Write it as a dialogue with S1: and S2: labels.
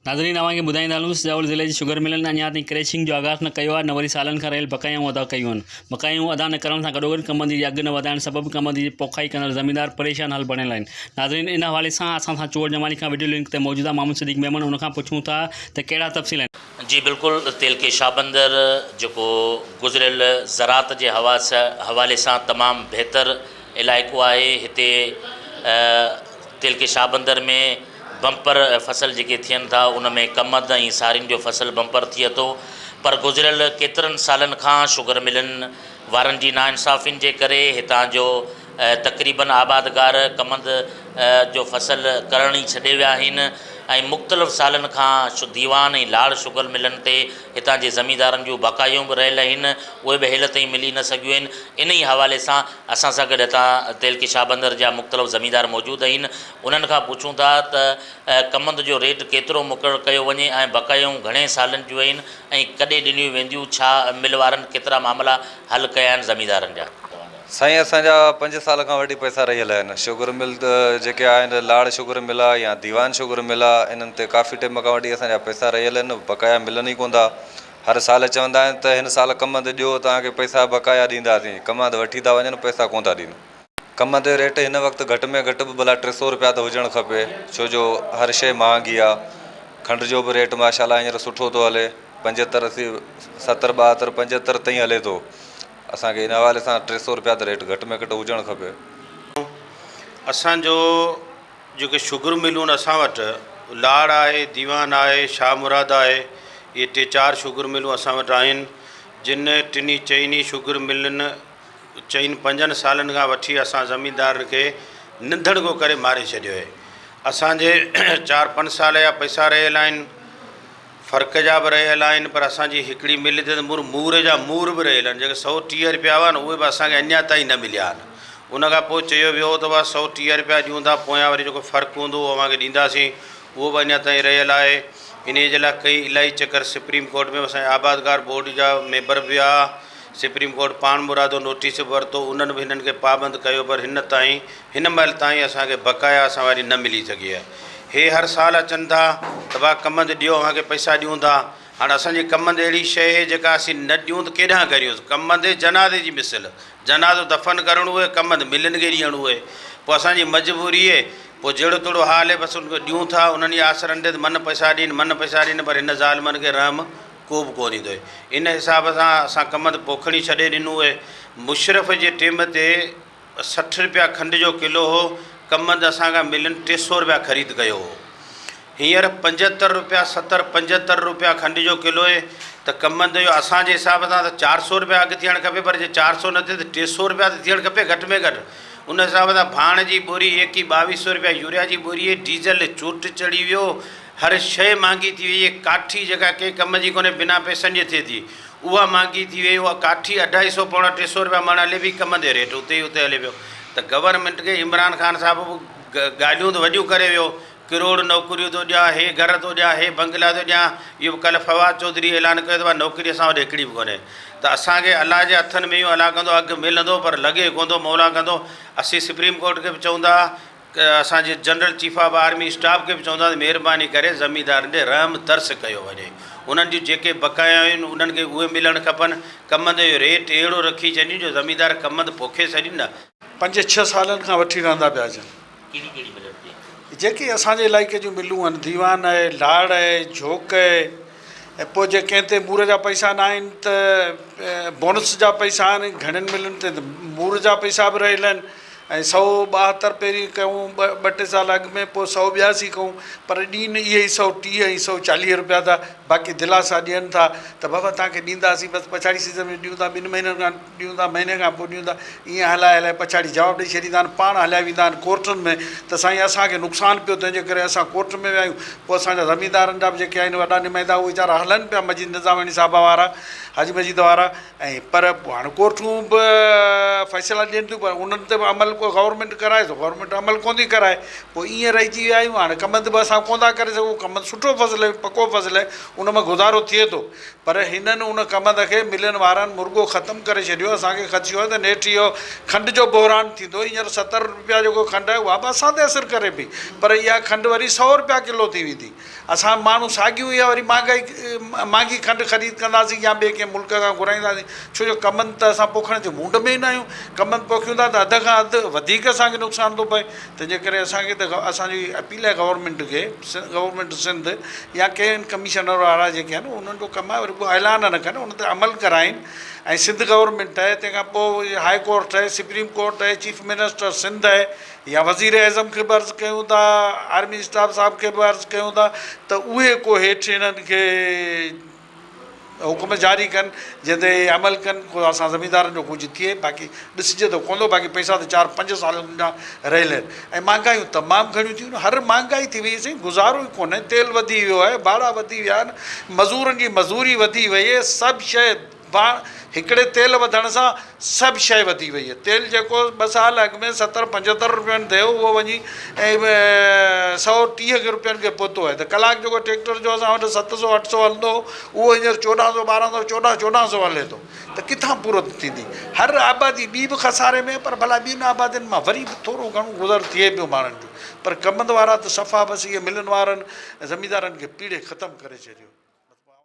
S1: ناظرين اوهان کي ٻڌائيندا هلون ته سجاول ضلعي جي شگر ملن اڃا تائين ڪريشنگ جو آغاز نه ڪيو آهي نه وري سالن کان رهيل بقايائون ادا ڪيون آهن بقايائون ادا نه ڪرڻ سان گڏوگڏ ڪمند جي اگهه نه وڌائڻ سبب ڪمند جي پوکائي ڪندڙ زميندار پريشان حال بڻيل آهن ناظرين ان حوالي سان اسان سان چوڙ جمالي کان وڊيو لنڪ تي موجود آهي محمد صديق ميمڻ ان کان پڇون ٿا ته ڪهڙا تفصيل آهن.
S2: جي بلڪل تيلڪي شاهبندر جيڪو گذريل زراعت جي حوالي سان تمام بهتر علائقو آهي هتي تيلڪي شاهبندر ۾ بمپر فصل جيڪي ٿين ٿا ان ۾ ڪمند ۽ سارين جو فصل بمپر ٿئي ٿو پر گذريل ڪيترن سالن کان شگر ملن وارن جي ناانصافين جي ڪري هتان جو تقريبن آبادگار ڪمند جو فصل ڪرڻ ئي ڇڏي ويا آهن ۽ مختلف سالن کان ديوان ۽ لاڙ شگر ملن تي هتان جي زميندارن جون بقايون به رهيل آهن اهي به هيل تائين ملي نه سگهيون آهن انهي حوالي سان اسان سان گڏ هتان تعلقي شاهبندر جا مختلف زميندار موجود آهن انهن کان پڇون ٿا ته ڪمند جو ريٽ ڪيترو مقرر ڪيو وڃي ۽ بقايائون گهڻي سالن جون آهن ۽ ڪڏهن ڏنيون وينديون ڇا مل وارن ڪيترا معاملا حل ڪيا آهن زميندارن جا.
S3: سائين اسان جا پنج سال کان وٺي پئسا رهيل آهن شگر مل جيڪي آهن لاڙ شگر مل آ يا ديوان شگر مل آ انهن تي ڪافي ٽيم کان وٺي اسان جا پئسا رهيل آهن بقايا ملن ئي ڪونه ٿا هر سال چوندا آهن ته هن سال ڪمند ڏيو توهان کي پئسا بقايا ڏينداسين ڪمند وٺي ٿا وڃن پئسا ڪونه ٿا ڏين. ڪمند جو ريٽ هن وقت گهٽ ۾ گهٽ به ڀلا 300 رپيا ته هجڻ کپي ڇو جو هر شيء مهانگي آ کنڊ جو به ريٽ ماشاء الله هينئر سٺو ٿو هلي 75 اسي 70 72 75 تائين هلي ٿو اسان کي ان حوالي سان 300 رپيا ته ريٽ گهٽ ۾ گهٽ هجڻ کپي.
S4: اسان جو جيڪي شگر ملون اسان وٽ لاڙ آهي ديوان آهي شاهه مراد آهي اهي ٽي چار شگر ملون اسان وٽ آهن جن ٽنهي چئني شگر ملن چئن پنجن سالن کان وٺي اسان زميندارن کي نڌڻڪو ڪري ماري ڇڏيو آهي. اسان جي چار پنج سال جا پئسا رهيل آهن، فرق جا به رهيل آهن پر اسان جي هڪڙي مل تي ته مور مور جا مور به رهيل آهن جيڪي 130 رپيا هئا نه اهي به اسان کي اڃا تائين نه مليا آهن. ان کان پوء چيو ويو هو ته بابا 130 رپيا ڏيون ٿا پويان وري جيڪو فرق هوندو اهو اوهان کي ڏينداسين اهو به اڃا تائين رهيل آهي. انهيء جي لاء ڪئي الاهي چڪر سپريم ڪورٽ ۾ اسان جي آبادگار بورڊ جا ميمبر به ويا. سپريم ڪورٽ پاڻمرادو نوٽيس به ورتو، انهن به هنن کي پابند ڪيو پر هن تائين هن مهل تائين اسان کي بقايا اسان واري نه ملي سگهي آهي. هي هر سال اچن ٿا ته ڀاء ڪمند ڏيو اوهان کي پئسا ڏيون ٿا. هاڻ اسان جي ڪمند اهڙي شيء اهي جيڪا اسين نه ڏيون ته ڪيڏانهن ڪريونس. ڪمند جنازي جي مثل، جنازو دفن ڪرڻو اهي ڪمند ملن کي ڏيڻو اهي. پوء اسان جي مجبوري اهي پوء جهڙو تهڙو حال اهي بس ان کي ڏيون ٿا انهن جي آسرن تي ته من پئسا ڏين من پئسا ڏين پر هن ظالمن کي رحم ڪو به ڪونه ايندو اهي. ان حساب سان اسان ڪمند پوکڻ ئي ڇڏي ڏنو اهي. مشرف جي ٽيم تي 60 رپيا کنڊ جو ڪلو هو، ڪمند اسان کان ملن 300 رپيا خريد ڪيو هو. هينئر 75 رپيا 70 75 رپيا کنڊ جو ڪلو اهي ته ڪمند جو اسان جي حساب سان ته 400 رپيا اگهه ٿيڻ کپي پر جي 400 نه ٿئي ته 300 رپيا ته ٿيڻ کپي گهٽ ۾ گهٽ. ان حساب سان ڀاڻ جي ٻوري ايڪي ٻاويهه سو رپيا يوريا جي ٻوري اهي، ڊيزل چوٽ چڙهي ويو، هر شيء مھانگي ٿي وئي، ڪاٺي جيڪا ڪنھن ڪم جي ڪونھي بنا پئسن جي ٿئي ٿي اها مھانگي ٿي وئي، اها ڪاٺي اڍائي سو پوڻا ٽي سو رپيا مڻ هلي پئي، ڪمند جو ريٽ اتي ئي اتي هلي پيو ته گورنمينٽ کي عمران خان صاحب به ڳالھيون ته وڏيون ڪري ويو، ڪروڙ نوڪريون ٿو ڏيان، هي گهر ٿو ڏيان، هي بنگلا ٿو ڏيان، اهو به ڪلھه فواد چوڌري اعلان ڪيو ته ڀاء نوڪري اسان وٽ هڪڙي به ڪونھي ته اسان کي الله جي هٿن ۾ اهو الله ڪندو اگهه ملندو پر لڳي ڪونه ٿو مولا ڪندو، اسين سپريم ڪورٽ کي به چئون ٿا اسان جي general chief of army staff کي به چوندا ته مهرباني ڪري زميندارن تي رحم ترس ڪيو وڃي انهن جون جيڪي بقايا آهن انهن کي اهي ملڻ کپن ڪمند جو ريٽ اهڙو رکي ڇڏين جو زميندار ڪمند پوکي ڇڏين نه.
S5: پنج ڇهه سالن کان وٺي رهندا پيا اچن.
S2: ڪهڙي ڪهڙي ملن تي؟
S5: جيڪي اسان جي علائقي جون ملون آهن ديوان آهي لاڙ آهي جهوڪ آهي ۽ پوء جي ڪنهن تي مور جا پئسا نه آهن ته بونس جا پئسا آهن گهڻين ملن تي ته مور جا پئسا به رهيل آهن ۽ 172 پهرين ڪيون ٻه ٽي سال اڳ ۾ پوء 182 ڪيون پر ڏين اهي ئي 130 ۽ 140 روپيا ٿا باقي دلاسا ڏين ٿا ته بابا توهان کي ڏينداسين بس پڇاڙي سيزن ۾ ڏيون ٿا ٻن مهينن کان ڏيون ٿا مهيني کان پوء ڏيون ٿا ائين هلائي هلائي پڇاڙي جواب ڏئي ڇڏيندا آهن پاڻ هليا ويندا آهن ڪورٽن ۾ ته سائين اسان کي نقصان پيو تنهن جي ڪري اسان ڪورٽ ۾ ويا آهيون پوء اسان جا زميندارن جا به جيڪي آهن وڏا نمائندا اهي ويچارا هلن پيا مجيد نظاماڻي صاحب وارا حاجي مجيد وارا ۽ پر پوء هاڻي ڪورٽون به فيصلا ڏين ٿيون پر انهن تي به عمل. ڪو گورنمينٽ ڪرائي ته گورنمينٽ عمل ڪونه ٿي ڪرائي. پوء ائين رهجي ويا آهيون. هاڻي ڪمند به اسان ڪونه ٿا ڪري سگهون. ڪمند سٺو فصل آهي، پڪو فصل آهي، ان مان گذارو ٿئي ٿو. پر هنن ان ڪمند کي ملن وارن مرڳو ختم ڪري ڇڏيو. اسان کي خدشو آهي ته نيٺ اهو کنڊ جو بحران ٿيندو. هينئر 70 رپيا جيڪو کنڊ آهي اها به اسان تي اثر ڪري پئي. پر اها کنڊ وري سئو رپيا ڪلو ٿي ويندي. اسان ماڻهو ساڳيون اها وري مهانگائي مهانگي کنڊ خريد ڪنداسين يا ٻئي ڪنهن ملڪ کان گهرائينداسين ڇو جو ڪمند ته اسان پوکڻ جي مونڊ ۾ ئي نه آهيون ڪمند پوکيون ٿا ته اڌ کان اڌ وڌيڪ اسان کي نقصان ٿو پئي تنهن جي ڪري اسان کي ته اسان جي اپيل آهي گورنمينٽ کي گورنمينٽ سنڌ يا ڪنهن ڪمشنر وارا جيڪي آهن انهن جو ڪم آهي رڳو اعلان نه ڪن ان تي عمل ڪرائين ۽ سنڌ گورنمينٽ آهي تنهن کان پوء هاء ڪورٽ آهي سپريم ڪورٽ آهي چيف منسٽر سنڌ آهي يا وزير اعظم کي به عرض ڪيون ٿا، آرمي اسٽاف صاحب کي به عرض ڪيون ٿا ته اهي ڪو هيٺ هنن کي حڪم جاري ڪن جنهن تي عمل ڪن ڪو اسان زميندارن جو ڪجهه ٿئي باقي ڏسجي ته ڪوندو باقي پئسا ته چار پنج سالن جا رهيل آهن ۽ مهانگايون تمام گهڻيون ٿيون هر مهانگائي ٿي وئي سائين گذارو ئي ڪونهي تيل وڌي ويو آهي ڀاڙا وڌي ويا آهن مزورن جي مزوري وڌي وئي آهي سڀ شيء پاڻ هڪڙي تيل وڌڻ سان سڀ شيء وڌي وئي آهي. تيل جيڪو ٻه سال اڳ ۾ ستر پنجهتر روپين تي هو اهو وڃي 130 روپين کي پهتو آهي ته ڪلاڪ جيڪو ٽريڪٽر جو اسان وٽ ست سو اٺ سو هلندو هو اهو هينئر چوڏهن سو ٻارهن سو چوڏهن چوڏهن سو هلي ٿو ته ڪٿان پورت ٿيندي. هر آبادي ٻي به خساري ۾ پر ڀلا ٻين آبادين مان وري به ٿورو گهڻو گذر ٿئي پيو ماڻهن جو پر ڪمند وارا ته صفا بس اهي ملن وارن زميندارن کي پيڙي ختم ڪري ڇڏيو.